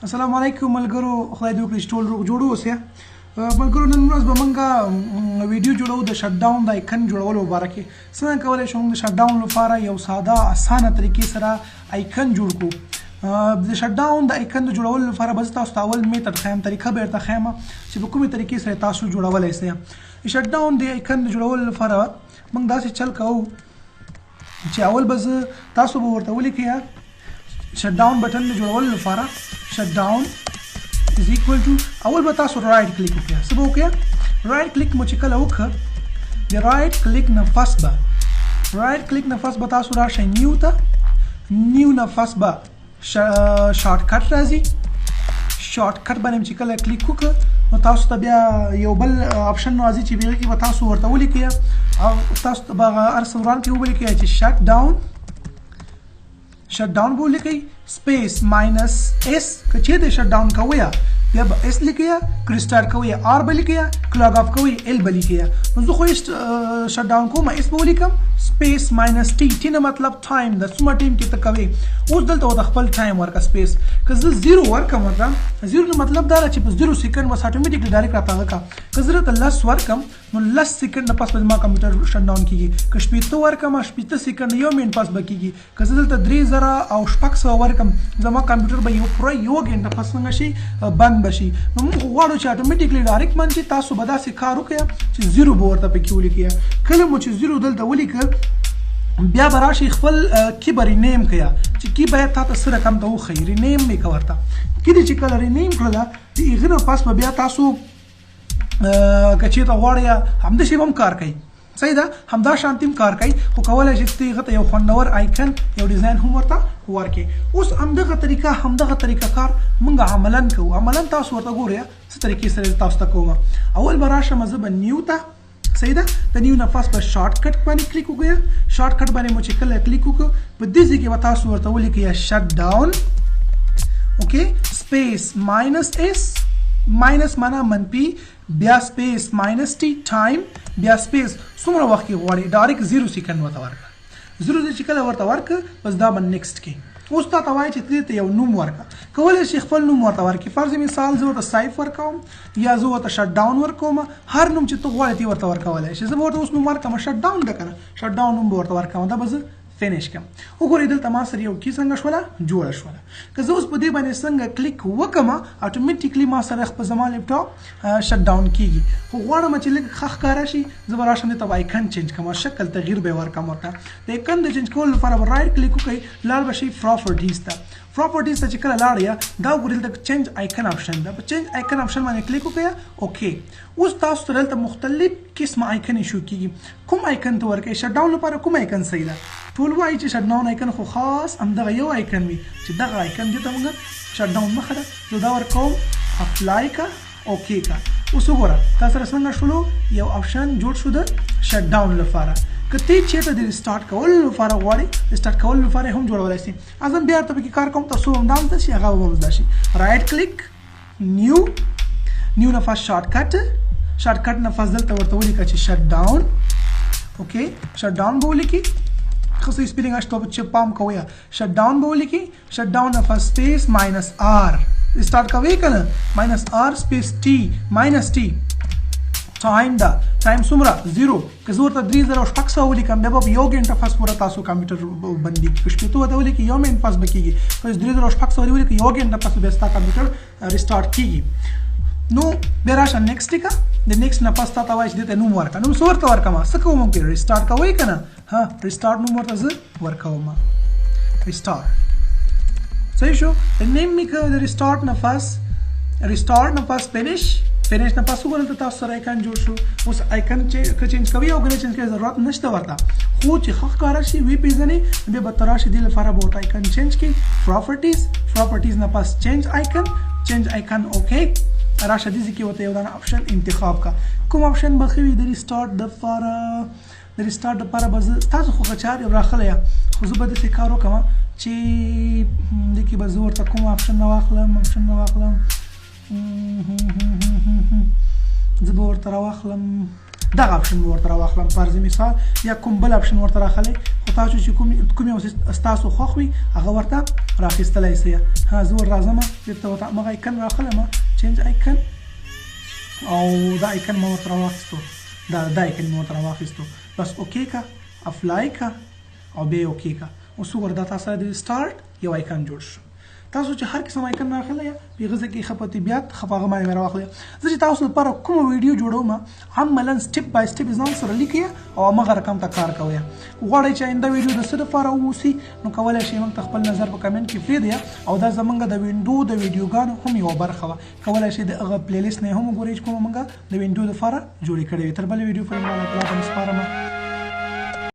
السلام علیکم ملګرو، خدای دې وکړي چې ټول روغ جوړ اوسئ. ملګرو، نن ورځ به موږ ویډیو جوړو د shut down د icon جوړولو باره کې. څنګه کولی شو موږ د shut down لپاره یو ساده اسانه طریقې سره icon جوړ کړو؟ د shut down د icon د جوړولو لپاره به زه تاسو ته اول method ښیم، طریقه به درته ښیم چې په کومې طریقې سره تاسو جوړولی شئ. د shut down د icon د جوړولو لپاره موږ داسې چل کوو چې اول به زه تاسو به ورته ولیکئ shut down button د جوړولو لپاره shut down is equal to. اول به تاسو right click وکړئ. څه به وکړئ؟ right click مو چې کله وکړه، د right click نه پس به right click نه پس به تاسو راشئ new ته. new نه پس به shortcut راځي. shortcut باندې چې کله کلیک وکړه، نو تاسو ته بیا یو بل option راځي چې بیا کې به تاسو ورته ولیکئ او تاسو ته به هغه هر څه وران کې ولیکئ چې shut down، shut down به ولیکئ، space minus S. که چېرته shut down کوئ بیا به S لیکئ، که restart کوئ R به لیکئ، که log off کوئ L به لیکئ. نو زه خو shut down کوم، S به ولیکم، space minus T. T نه مطلب time، د څومره time کې ته کوې. اوس دلته ورته خپل time ورکړه. space که زه zero ورکړم ورته، zero نه مطلب دا ده چې په 0 second بس automatically direct راته هغه کا. که زه راته 10 ورکړم، نو 10 second نه پس به زما کمپیوټر shut down کېږي. که 60 ورکړم، 60 second، یو منټ پس به کېږي. که زه دلته 3600 ورکړم، زما کمپیوټر به یو پوره یو ګنټه پس څنګه شي؟ بند به شي. نو موږ غواړو چې automatically direct باندې تاسو به داسې کار وکړئ چې zero به ورته پکې ولیکئ. کله مو چې zero دلته ولیکه، بیا به راشي خپل key به rename کړه چې key باید تا ته څه رقم ته وښیي. rename مې که ورته key دې چې کله rename کړله، د هغې نه پس به بیا تاسو که چېرته غواړئ همداسې به هم کار کوي. صحیح ده، همدا شانتي هم کار کوي، خو کولی شي چې هغه ته یو خوندور icon، یو design هم ورته ورکړي. اوس همدغه طریقه، همدغه طریقه کار موږ عملاً کوو. عملاً تاسو ورته ګورئ څه طریقې سره تاسو ته کوم. اول به راشم زه به new ته. صحیح ده، د new نه پس به shortcut باندې کلیک وکړئ. shortcut باندې مو چې کله کلیک وکړو، په دې ځای کې به تاسو ورته ولیکئ shut down، okay، space minus S. minus معنا منفي، بیا space minus T، time، بیا space څومره وخت کې غواړي. direct 0 second ورته ورکړه. zero چې کله ورته ورکړه، بس دا به next کې. اوس تا ته وایي چې ته یو نوم ورکړه. کولی شي خپل نوم ورته ورکړي. فرض مثال زه ورته سایف ورکوم یا زه ورته shut down ورکوم. هر نوم چې ته غواړې ته ورته ورکولی شي. زه به ورته اوس نوم ورکړم shut down ده که نه، shut down نوم به ورته ورکوم. دا به زه finish کړم. وګورئ دلته ما سره یو key څنګه شوله؟ جوړه شوله. که زه اوس په دې باندې څنګه کلیک وکړم، automatically ما سره خپل زما laptop shut down کیږي. خو غواړم چې لږ ښه ښکاره شي، زه به راشم دې ته به icon change کړم، شکل تغییر به یې ورکړم ورته. د icon د change کولو لپاره به right click وکړئ، لاړ به شئ properties ته. properties ته چې کله لاړ یا، دا وګورئ دلته change icon option ده. په change icon option باندې کلیک وکړئ، okay. اوس تاسو ته دلته مختلف قسمه icon show کیږي. کوم icon ته ورکړئ shut down لپاره؟ کوم icon صحیح ده؟ ټول وایي چې shut down icon خو خاص همدغه یو icon وي چې دغه icon دې ته موږ shut down مخه ده. زه دا ورکوم، apply کا، okay کا. اوس وګوره تا سره څنګه شولو، یو option جوړ شو د shut down لپاره. که ته چېرته د restart کولو لپاره غواړې، restart کولو لپاره هم جوړولی شي. ازم بیا ورته پکې کار کوم تر څو هم دا هم زده شي، هغه به هم زده شي. right click، new، new نه پس shortcut، shortcut نه پس دلته ورته ولیکه چې shut down، okay، shut down به ولیکي. ښه صحیح spelling اشته چې پام کوئ. shut down به ولیکي، shut down نه پس space minus R، restart کوئ که نه، minus R space T، minus T، time ده، time څومره؟ zero. که زه ورته 3600 ولیکم، بیا به یو ګنټه پس پوره تاسو کمپیوټر بندي کړي. که 60 ورته ولیکي، یو منټ پس به کېږي. که 3600 ولیکي، یو ګنټه پس بیا ستا کمپیوټر restart کېږي. نو بیا راشه next کا. د next نه پس تا ته وایي چې دې ته نوم ورکړه. نوم څه ورته ورکړم؟ څه کوم پرې؟ restart کوئ که نه؟ ها، restart نوم ورته زه ورکوم، restart. صحیح شو. د name مې که د restart نه پس، restart نه پس finish، finish نه پس وګورئ دلته تاسو سره icon جوړ شو. اوس icon چې که change کوي او که نه change کوي ضرورت نشته ورته، خو چې ښه ښکاره شي وی پېژنې بیا به ته راشي دې لپاره به ورته icon change کړي. properties، properties نه پس change icon، change icon، okay. راشه دې ځای کې ورته یو دانه option انتخاب کړه. کوم option به ښه وي د restart دپاره؟ د restart دپاره به زه ستاسو خو چار یو راخلی، خو زه به داسې کار وکړم چې دې کې به زه ورته کوم option نه واخلم، option نه واخلم، زه به ورته راواخلم دغه option به ورته راواخلم فرض مثال، یا کوم بل option ورته راخلی. خو تاسو چې کوم یو تاسو خوښ وي هغه ورته راخیستلای شئ. ها زه ور راځم، بیرته ورته همغه icon راخلم، change icon، او دا icon ما ورته راواخیستو، دا icon ما ورته راواخیستو. بس okay کا، apply کا او بیا okay کا. اوس وګوره دا تاسو سره د start یو icon جوړ شو. تاسو چې هر قسم icon راخلی په هغه ځای کې ښه په طبیعت ښه په هغه باندې مې راواخلی. زه چې تاسو لپاره کومه ویډیو جوړوم عملا step by step ځان سره لیکئ او همغه رقم ته کار کوئ. غواړئ چې آینده ویډیو د څه لپاره واوسي نو کولی شئ موږ ته خپل نظر په comment کې پرېږدئ، او دا زموږ د window د ویډیوګانو هم یوه برخه وه، کولی شئ د هغه playlist نه یې هم وګورئ چې کومه موږ د window لپاره جوړې کړې وي. تر بلې ویډیو پورې مو الله تعالی ته سپارم.